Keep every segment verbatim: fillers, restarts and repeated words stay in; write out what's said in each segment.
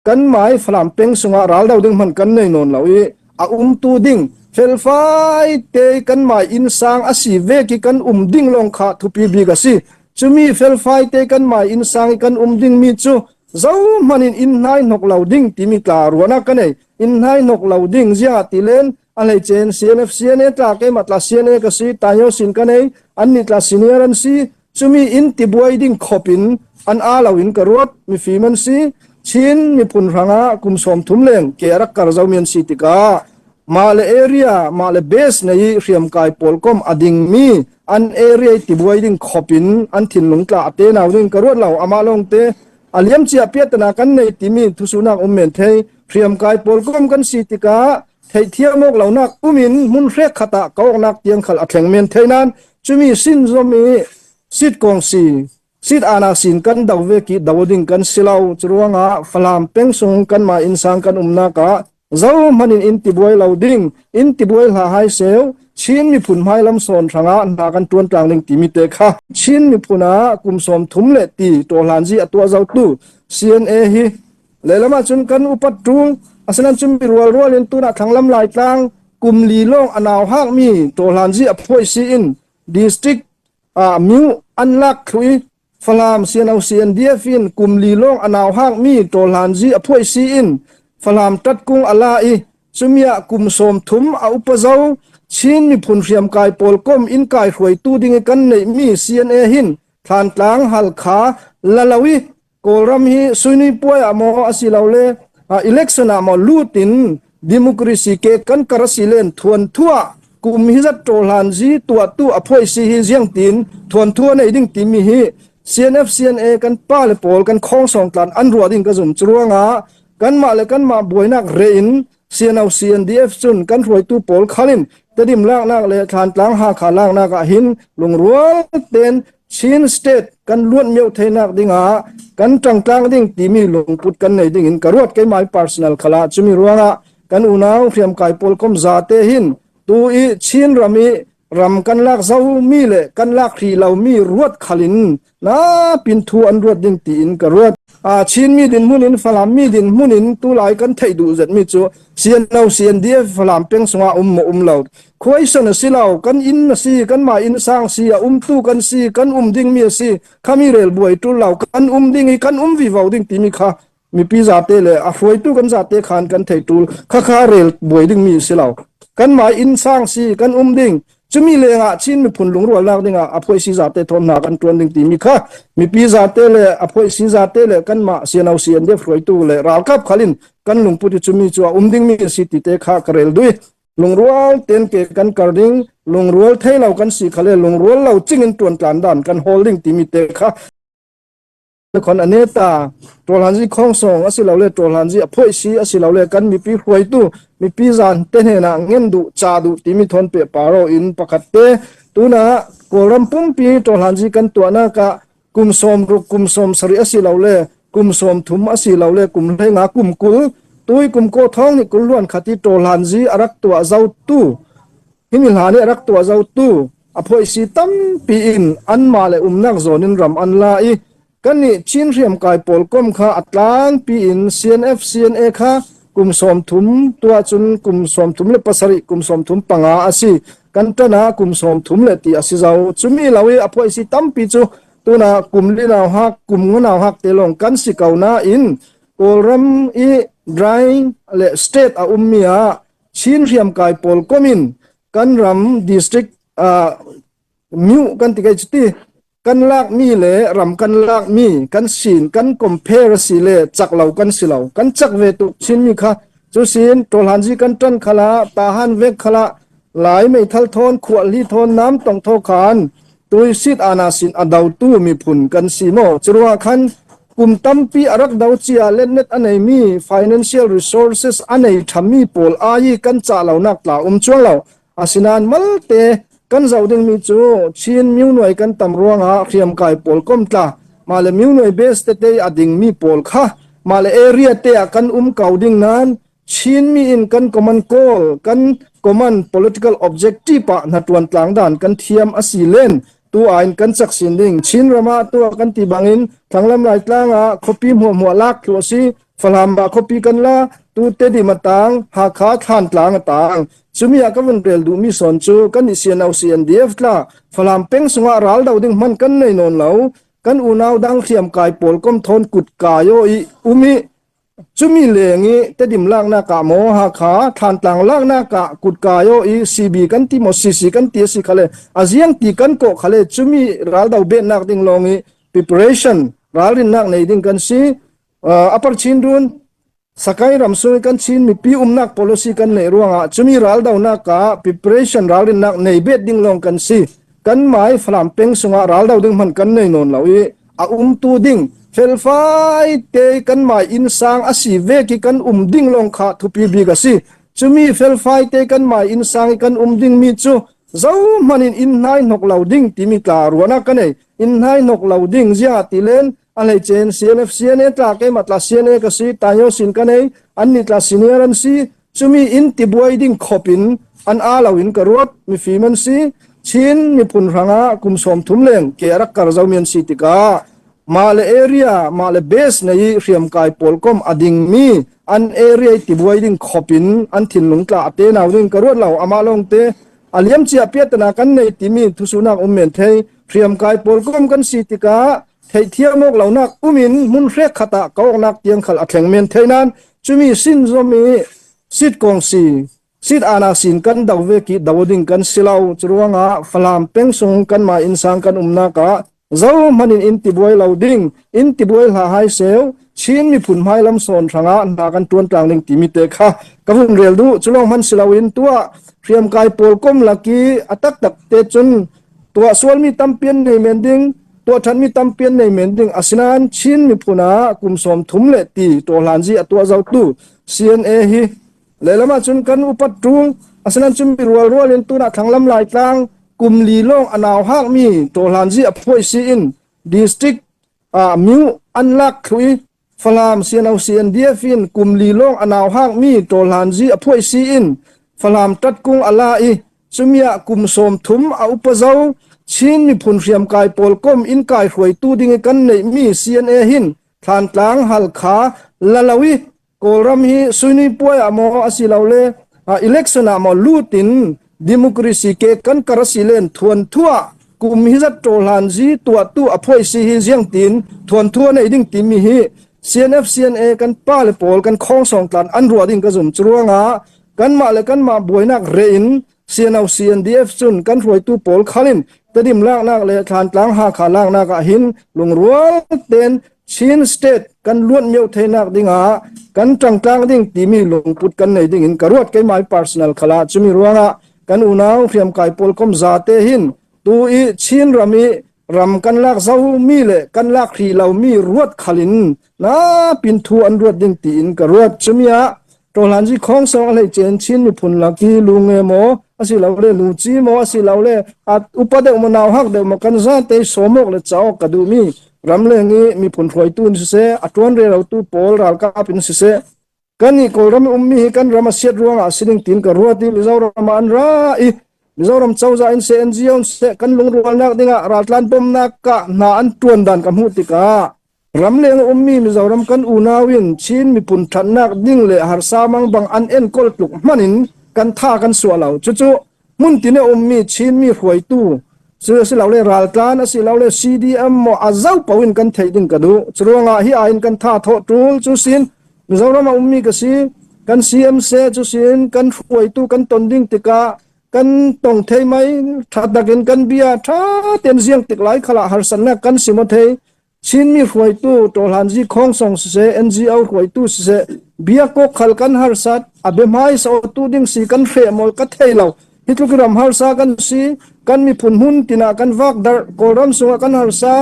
kanmai Falam peng sungah ral do ding hman kan nei nawn lo i, a umtu ding felfai te kanmai innsang a si vek i kan um ding lawng kha thupi bik a si. Cumi felfai te kanmai innsang i kan um ding mi cu zohmanin inn hnai hnok lo ding timi tla ruahnak ka nei. Inn hnai hnok lo ding ziah ti len a hleice in C N F, C N A tla, keimah tla C N A ka si, tainio sin ka nei, annih tla senior an si. Cumi inn tibuai ding khop in an aa lo in ka ruat, mifim an si. Chin miphun hrangah kum sawmthum leng ke a rak kar zomi an si tikah, mah le area, mah le base nei i hriamkai pawlkom a dingmi an area i tibuai ding khop in an thinlung tla a tenau ding ka ruat lo. Amah lawngte a liamcia piatana kan nei timi thusuhnak um men thei. Hriamkai pawlkom kan si tikah theihthiam awk lonak um in hmun hrekkhat ah ka awknak tiang khal a thleng men thei nain, cumi sin zom i sit kawng si, sit ana sin kan do vek i do ding kan si lo. Curuangah Falam peng sung kanmah innsang kan umnak ah zohmanin inn tibuai lo ding, inn tibuai hlah hai seu, Chin miphun hmailam sawn hrangah hna kan ṭuan tlang ding timi te kha Chin miphun ah kum sawmthum le ti tawhlanzi a tuah zotu C N A hi lehlam ah cun kan upat ṭul. Asinain cumi rualrual in tunah thlanglam Laitlang kum li lawng a nauhakmi tawhlanzi a phuaisi in district ah myu an lak thluh i, Falam C N O C N D F in kum li lawng a nauhakmi tawhlanzi a phuaisi in Falam tatkung a la i, cumi ah kum sawmthum a upa zo Chin miphun hriamkai pawlkom in kai hruaitu ding i kan neihmi C N A hin Thlantlang Halkha la lo i, Kawlram hi suinui puai ah maw a si lo le, ah, election ah maw lut in democracy ke kan kar a si len thuanthu ah kum hi zat tawhlanzi tuahtu a phuaisi hi ziangtin thuanthu a nei ding timi hi C N F, C N A kan pa le pawl kan khawngsawng tlan an ruah ding ka zum. Curuangah kanmah le kanmah buainak re in C N O C N D F cun kan hruaitu pawl khal in Tedim laknak le Thlantlang Hakha laknak ah hin lungrual ten Chin State kan luat meuh theinak dingah kan ṭangtlang ding timi lungput kan nei dingin ka ruat. Keimah personal khalah cumi ruangah kan unau hriamkai pawlkom zate hin tu i Chin ram i ram kan lak zomi le kan lak hrih lomi ruat khalin na pin thu an ruat ding tiin ka ruat. Aa, Chin mi dinhmun in, Falam mi dinhmun in tulai kan theih duh zetmi cu C N O, C N D F Falam peng sungah um maw um lo. Khuaisan a si lo, kan inn a si, kanmah innsang si, a umtu kan si, kan um dingmi a si, khami rel buai ṭul lo, kan um ding i kan um vivo ding timi kha mipi zate le a hruaitu kan zate khan kan thei ṭul. Khakha rel buai dingmi a si lo. Kanmah innsang si, kan um ding. Cumi lengah Chin miphun lungrualnak dingah a phuaisi zate thawn hna kan ṭuan ding timi kha mipi zate le a phuaisi zate le kanmah C N O, C N D F hruaitu le ralkap khal in kan lungput i cumi cu a um dingmi a si tite kha ka rel duh i, lungrual ten ke kan kar ding, lungrual thei lo kan si khal le lungrual lo cingin ṭuan tlan dan kan hawl ding timi te kha khon a neta, tawhlanzi khawngsawng a si lo le tawhlanzi a phuaisi a si lo le kan mipi hruaitu, mipi zate hnenah ngen duh, cah duh timi thawn pehpar aw in pakhat te. Tunah Kawlram pumpi tawhlanzi kan tuahnak ah kum sawmruk, kum sawmsarih a si lo le kum sawmthum a si lo le kum hleinga, kum kul, tui kum kaw thawng hnih kul hluan khat i tawhlanzi a rak tuah zotu, himi hlan i a rak tuah zotu a phuaisi tampi in anmah le umnak zawn in ram an la i, kannih Chin hriamkai pawlkom kha a tlangpi in C N F, C N A kha kum sawmthum, tuah cun kum sawmthum le pasarih, kum sawmthum panga a si. Kan ṭan ah kum sawmthum le ti a si zo. Cumi lo i a phuaisi tampi cu tunah kum li nauhak, kum nga nauhak te lawng kan si ko nain Kawlram i dry le state a ummi ah Chin hriamkai pawlkom in kan ram district, aa, myu kan ti kei cuti, kan lakmi le ram kan lakmi kan sin kan compare a si le cak lo kan si lo. Kan cak ve tuk Chinmi kha. Cusin tawhlanzi kan ṭan khalah, Tahan vek khalah, Lai meithal thawn, Khuahli thawn, Namtong thaw khan tuisit ana sin a dotu miphun kan si maw? Curuangah khan kum tampi a rak do cia letnet a neimi, financial resources a nei ṭhami pawl ai i kan cah lonak tla um cuang lo. Asinain malte kan zoh dingmi cu Chin myu nuai kan tam ruangah hriamkai pawlkom tla, mah le myu nuai base tete a dingmi pawl kha, mah le area te ah kan um ko ding nain Chinmi in kan common call, kan common political objective ah hnaṭuan tlang dan kan thiam a si len tu aiin kan cak sin ding. Chin ram ah tuah kan ti bangin thlanglam Laitlang ah khuapi hmuahhmuah lak thluh a si, Falam ah khuapi kan la, tu Tedim a tang, Hakha Thlantlang a tang. Cumi ah ka vun rel duh mi sawn cu kan i C N O C N D F tla, Falam peng sungah ral do ding hman kan nei nawn lo. Kan unau dang hriamkai pawl kom thawn kutkai aw i um i, cumi leng i Tedim laknak ah maw, Hakha Thlantlang laknak ah kutkai aw i, C B kan ti maw, C C kan ti a si khale, a ziang ti kan kawh khale, cumi ral do betnak ding lawng i preparation, ralrinnak nei ding kan si. Ah, a parchin run, Sakai ram sung i kan Chin mipi umnak policy kan neih ruangah cumi ral donak ah preparation, ralrinnak nei bet ding lawng kan si. Kanmai Falam peng sungah ral do ding hman kan nei nawn lo i, a umtu ding felfai te kanmai innsang a si vek i kan um ding lawng kha thupi bik a si. Cumi felfai te kanmai innsang i kan um ding mi cu zohman in inn hnai hnok lo ding timi tla ruahnak ka nei. Inn hnai hnok lo ding ziah ti len a hleice in C N F, C N A tla, keimah tla C N A ka si, Tayo sin ka nei, annih tla senior an si, cumi inn tibuai ding khop in an aa lo in ka ruat, mifim an si, Chin miphun hrangah kum sawmthum leng ke a rak kar zomi an si tikah, mah le area, mah le base nei i hriamkai pawl kom a ding mi, an area i tibuai ding khop in an thinlung tla a te nau ding ka ruat lo, amah lawngte a liam cia piatana kan nei timi thusuhnak um men thei, hriamkai pawl kom kan si tikah, theihthiam awk lonak um in hmun hrek khat ah ka awknak tiang khal a thleng men thei nan, cumi sin zomi sit kong si, sit ana sin kan do vek i do ding kan si lo. Curuangah Falam peng sung kanmai innsang kan umnak ah zohman in inn tibuai lo ding, inn tibuai hlah hai seu, Chin miphun hmailam sawn hrangah hna kan ṭuan tlang ding timi te kha ka vun rel duh. Cu lawng hman si loin tuah hriamkai pawl kom lak i a taktak te cun tuah sualmi tampi an nei men ding, tuah ṭhatmi tampi an nei men ding, asinain Chin miphun ah kum sawmthum le ti tawhlanzi a tuah zotu C N A hi lehlam ah cun kan upat ṭung, asinain cumi rualrual in tunah thlanglam Laitlang kum li lawng a nauhakmi tawhlanzi a phuai si in district ah myu an lak thluh i, Falam C N O C N D F in kum li lawng a nauhakmi tawhlanzi a phuai si in Falam ṭatkung a la i, cumi ah kum sawmthum a upa zo Chin miphun hriamkai pawl kom in kai hruaitu ding i kan neihmi C N A hin Thlantlang, Halkha, Lalo i Kawlram hi suinipuai ah maw asilole, ah, election ah maw lut in democracy ke kan kar a si len thuanthu ah kum hi zat tawhlanzi tuahtu a phuai si hi ziang tiin thuanthu a nei ding timi hi C N F, C N A kan pa le pawl kan khawngsawng tlan an ruah ding ka zum. Curuangah kanmah le kanmah buainak reh in C N O, C N D F cun kan hruaitu pawl khal in Tedim laknak le Thlantlang, Hakha laknak ah hin lungrual ten Chin State kan luat mioh theinak dingah kan ṭangtlak ding timi lungput kan nei dingin ka ruat, keimah personal khalah. Cumi ruangah kan unau hriamkai pawl kom zate hin tu i Chin ram i ram kan lak zomi le kan lak hrih lomi ruat khalin na pin thu an ruat ding tiin ka ruat. Cumi ah tawhlanzi khawngsawng a hleice in Chin miphun lak i Lunge maw asilole, Luci maw asilole, a upa deuh maw, nauhak deuh maw, kan zate sawm awk le ca awk ka duhmi ramleng i miphun hruaitu in siseh, a ṭuan rerotu pawl ralkap in siseh, kan i Kawlram i ummi hi kan ram a siat ruangah a si ding tiin ka ruat i Mizoram ah an ra i Mizoram cozah in seh, N G O in seh, kan lungrualnak dingah raltlan bomnak ah hna an ṭuan dan ka hmuh tikah ramleng a ummi Mizoram kan unau in Chin miphun ṭhatnak ding le harsa mangbang an enkawl tluk hmanin kan tha kan suah lo. Cucu hmun tin a ummi Chin mi hruaitu cu asilole, raltlan asilole, C D M maw a zopo in kan theih ding ka duh. Curuangah hi aiin kan tha thawh ṭul. Cu sin Mizoram a ummi ka si, kan C M seh, cu sin kan hruaitu kan ton ding tikah kan tong thei mai, ṭha takin kan bia ṭha ten ziang tik lai khalah harsatnak kan sim aw thei. Chin mi hruaitu, tawhlanzi khawngsawng siseh, N G O hruaitu siseh, biakawk khal kan harsat, a bia hmaisa awtu ding si kan hrehmawl ka thei lo. Hi tluk i ram harsa kan si, kan miphun hmun tinah kan vakdarh, Kawlram sungah kan harsa,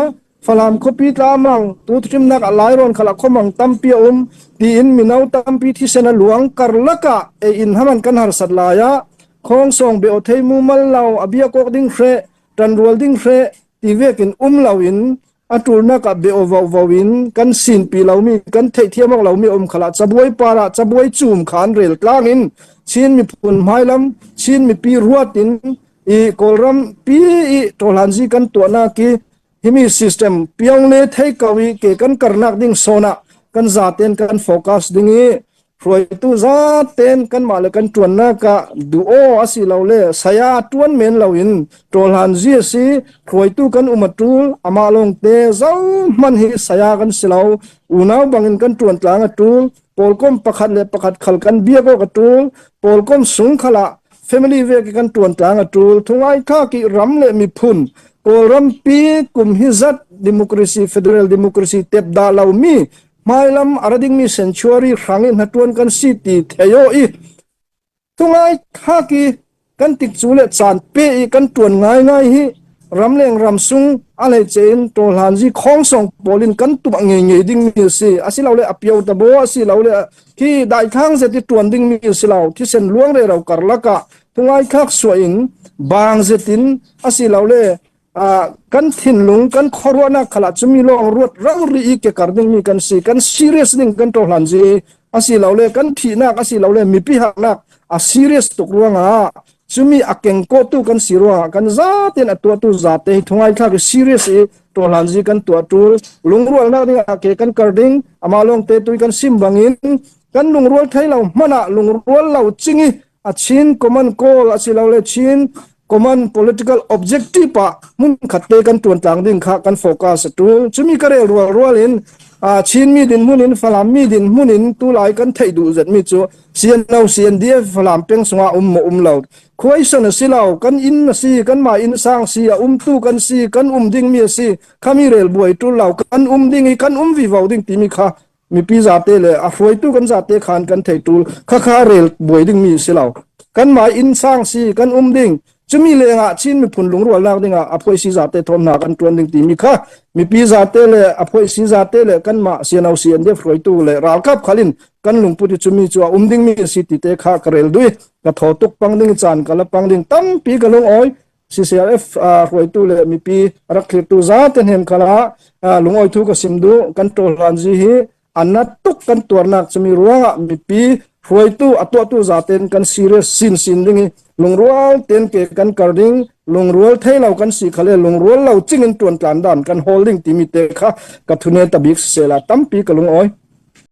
Falam khuapi tlamang, tu thuṭhimnak ah Lairawn khalah khuamang tampi a um, tiin mino tampi thisen a luang karlak ah ei in haman kan harsat lai ah, khawngsawng bia aw thei mumal lo, a biakawk ding hreh, ṭanrual ding hreh, ti vekin um loin, a ṭulnak ah bia aw vovo in kan sinpi lomi, kan theihthiam awk lomi a um khalah cabuai parah cabuai cum kha an rel tlangin Chin miphun hmailam, Chin mipi ruat in i Kawlram pi i tawhlanzi kan tuahnak i himi system piang le thei ko i ke kan karnak ding sawn ah kan zaten kan focus ding i, hruaitu zaten kanmah le kan ṭuannak ah duh aw a si lo le saya ṭuan men lo in ṭawlhanzi a si. Hruaitu kan um a ṭul, amah lawngte zohman hi saya kan si lo. Unau bangin kan ṭuan tlang a ṭul, pawlkom pakhat le pakhat khal kan biak awk a ṭul, pawlkom sung khalah family vek i kan ṭuan tlang a ṭul. Thungaithlak i ram le miphun, Kawlrampi kum hi zat democracy, federal democracy tep dah lo mi hmailam a ra ding mi century hrang i hnaṭuan kan si ti thei aw i, thungaithlak i kan tikcu le caan pe i kan ṭuan ngaingai hi ramleng ramsung a hleice in ṭawlhanzi khawngsawng pawl in kan tuah ngeingei ding mi a si. A si lo le a piau ta baw a si lo le khi daithlang zet i ṭuan ding mi a si lo, thisen luang rero karlak ah thungaithlak suah in bang zet in a si lo le, aa, kan thinlung, kan khuaruahnak khalah cumi lawng ruat rori i kekar ding mi kan si, kan serious ding kan ṭawlhanzi a si lo le, kan thihnak a si lo le, mipi harnak a serious tuk ruangah cumi a kengkawhtu kan si ruangah kan zaten a tuahtu zate hi thungaithlak i serious i ṭawlhanzi kan tuah ṭul. Lungrualnak dingah ke kan kar ding, amah lawngte tui kan sim bangin kan lungrual thei lo hmanah lungrual lo cing i a Chin common goal a si lo le Chin common political objective ah hmun khatte kan ṭuan tlang ding kha kan focus a ṭul. Cumi ka rel rualrual in, aa, Chin mi dinhmun in, Falam mi dinhmun in tulai kan theih duh zet mi cu C N O, C N D F Falam peng sungah um maw um lo, khuaison a si lo, kan inn a si, kanmah innsang si, a umtu kan si, kan um ding mi a si, khami rel buai ṭul lo, kan um ding i kan um vivo ding timi kha mipi zate le a hruaitu kan zate khan kan thei ṭul. Khakha rel buai ding mi si lo, kanmah innsang si, kan um ding. Cumi lengah Chin miphun lungrualnak dingah a phuaisi zate thawm hna kan ṭuan ding timi kha mipi zate le a phuaisi zate le kanmah C N O, C N D F hruaitu le ralkap khal in kan lungput i cumi cu a um ding mi a si ti te kha ka rel duh i ka thaw tuk pang ding i caan ka la pang ding. Tampi ka lungawi. C C R F, aa, hruaitu le mipi a rak thlirtu zate hnen khalah, aa, lungawi thu ka sim duh. Kan ṭawlhanzi hi a nat tuk kan tuarnak cumi ruangah mipi hruaitu a tuahtu zaten kan serious sinsin ding i lungrual ten ke kan kar ding, lungrual thei lo kan si khal le lungrual lo cingin ṭuan tlan dan kan hawl ding timi te kha ka thunet a bik sisehla tampi ka lungawi.